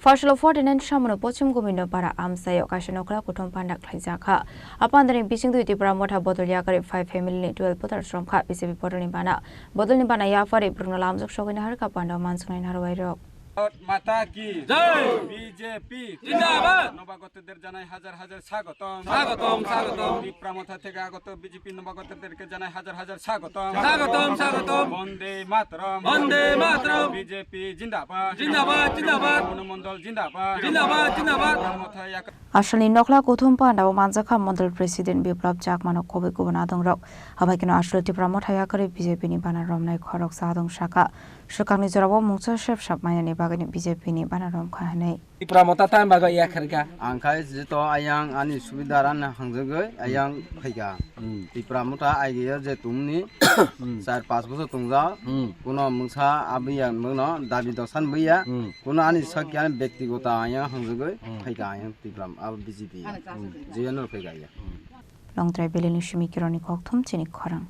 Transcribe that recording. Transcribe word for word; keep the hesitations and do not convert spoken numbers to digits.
Phaisalo forty nine samono Pochim Gomindopara amchaio kaisa nokla kuthum panda khlaijak kha. A pandani bisingtwi Tipra Motha bodol yakarwi five family ni twelve voter chom kha B J P bodolni bana. Bodolni bana yaphari borokno lamjak sogwi naharkha panda mansuknai narwai rok. Mata ki jai. B J P zindabad. Nobagotoder janai hajar hajar swagotom. Swagotom, swagotom. Tipra Motha theke agoto B J P nobagotoderke janai hajar hajar swagotom. Swagotom, swagotom. Bonde Mataram. Bonde Mataram. B J P zindabad. Zindabad, zindabad. Mono Mondol zindabad. Zindabad, zindabad. Tipra Motha yak- Asalni nokla kuthum pandao manjakha Mondol President Biplab Chakmano koboi kubun adongrok. Habaikeno asal Tipra Motha yakarwi B J P ni bana romnai khoroksa adong saka. Swkangni jorao mungsa sep sap mainani bagwino B J P ni bana romkha hwnwi. Tipra Motha tang bagwi yakharkha. Ang khai jito ayang ani subidar ani hangjagwi ayang phaikha. Hmm. Tipra Motha aigiyo je tumni Hmm. char pas bosor tungja. Hmm. Kuno mungsa abiya mungno dabi dosan biya. Hmm. Kuno ani sakya ani bektigoto ayang hangjagwi Hmm. phaikha ayang Tipra abo B J P. Hmm. Jiyano phaikha ya. Longtrai Valley ni simi kironi kokthum chini khorang.